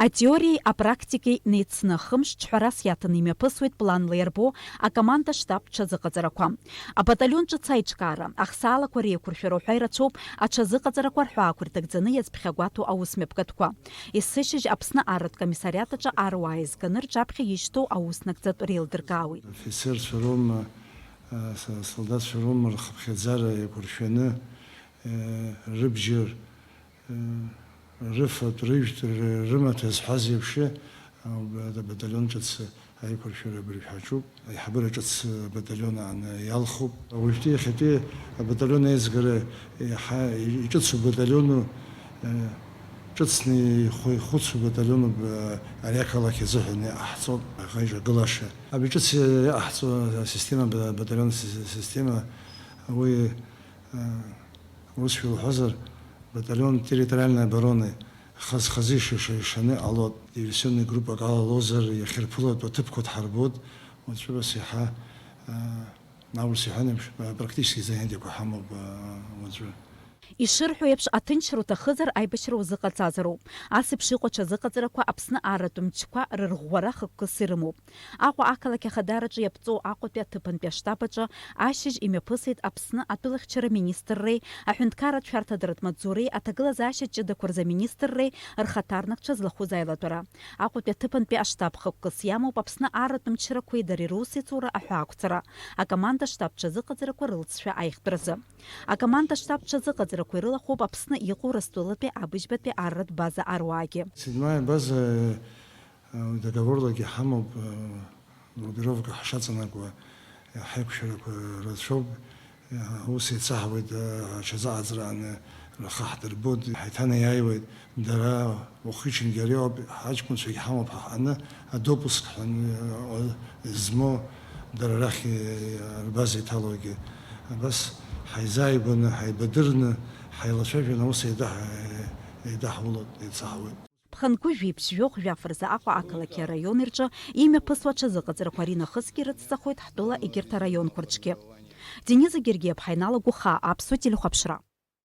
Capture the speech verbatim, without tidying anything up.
Атеориеи апрактикеи неицны, хымш ҿҳәарас иаҭаны имҩаԥысуеит планла иарбоу акоманда-штаб ҽазыҟаҵарақәа. Абаталион ҿыц аиҿкаара, ахсаалақәа реиқәыршәара уҳәа ирацәоуп аҽазыҟаҵарақәа рҳәаақәа ирҭагӡаны иазԥхьагәаҭоу аусмҩаԥгатәқәа. Есышьыжь Аԥсны арратә комиссариат аҿы аруаа еизганы рҿаԥхьа ишьҭоу ауснагӡатә реилдыркаауеит. Афицерцәа роума, а, с-, асолдаҭцәа роума рхыԥхьаӡара еиқәыршәаны, э, рыбџьар, э, рыфатә, рыжәтә, ры-, рымаҭәа зҳәаз еиԥш, а, абаталион ҿыц аиқәыршәара абыржә ҳаҿуп. Аиҳабыра ҿыц абаталион ааны иалхуп. Уажәтәи иахьатәи абаталион аизгара иаҳа иҿыцу баталиону, э, ҿыцны ихәы-, ихәыцу баталионуп, э, ари ақалақь азыҳәан иҟаҳҵо аӷа ижагылаша. Абри ҿыц иҟаҳҵо асистема, ба-, баталион си-, система, уи, э, Ус шәылҳәозар, баталион территориальной обороны хаз-хазы ишаша-, ишаны иҟалоит, диверсионный группак алалозар, иахьырԥылатәу аҭыԥқәа дҳарбоит, уаҵәы ус иаҳа, а, аурыс иҳәан еиԥш, а, практически занятиақәа ҳамоуп, а, уаҵәы. Ишырҳәо еиԥш, аҭынчра уҭахызар, аибашьра узыҟаҵазароуп. Ас еиԥш иҟоу аҽазыҟаҵарақәа Аԥсны арратә мчқәа рырӷәӷәара хықәкыс ирымоуп. Аҟәа ақалақь ахадараҿы иаԥҵоу Аҟәатәи аҭыԥантәи аштаб аҿы ашьыжь имҩаԥысит Аԥсны атәылахьчара министрреи аҳәынҭқарратә шәарҭадаратә маҵзуреи аҭагылазаашьа ҷыдақәа рзы аминистрреи рхаҭарнакцәа злахәыз аилатәара. Аҟәатәи аҭыԥантәи аштаб хықәкыс иамоуп Аԥсны арратә мчрақәеи дареи русеицура аҳәаақәҵара, акоманда-штаб ҽазыҟаҵарақәа рылҵшәа аихтәразы. Акоманда-штаб ҽазыҟаҵарақәа ирылахәуп Аԥсны иҟоу Урыстәылатәи абыжьбатәи арратә база аруаагьы. Седьмая база, э, договорлагьы ҳамоуп, э, группировка ҳшаҵанакуа, э, ҳаиқәшәарақәа рацәоуп, э, ус еицаҳауеит, э, аҽазыҟаҵарааны рхы ҳдырбоит, ҳаиҭанеиааиуеит, дара уахи-ҽынгьы ари ауп, ҳаҷкәынцәагьы ҳамоуп ҳаҟаны, адопуск ҳәа, э, змоу, дара рахь, э, рбаза иҭалогьы. Абас ҳаизааигәаны, ҳаибадырны, ҳаилацәажәаны аус еидаҳ-, еидаҳулоит, еицаҳауеит. Ԥхынгәыжәи ԥшьҩы жәаф рзы Аҟәа ақалақьи араиони рҿы имҩаԥысуа аҽазыҟаҵарақәа аринахысгьы ирыцҵахоит ҳтәыла егьырҭ араионқәа рҿгьы. Дениза Гергиаԥҳа иналагәыхаа, Аԥсуа телехәаԥшра.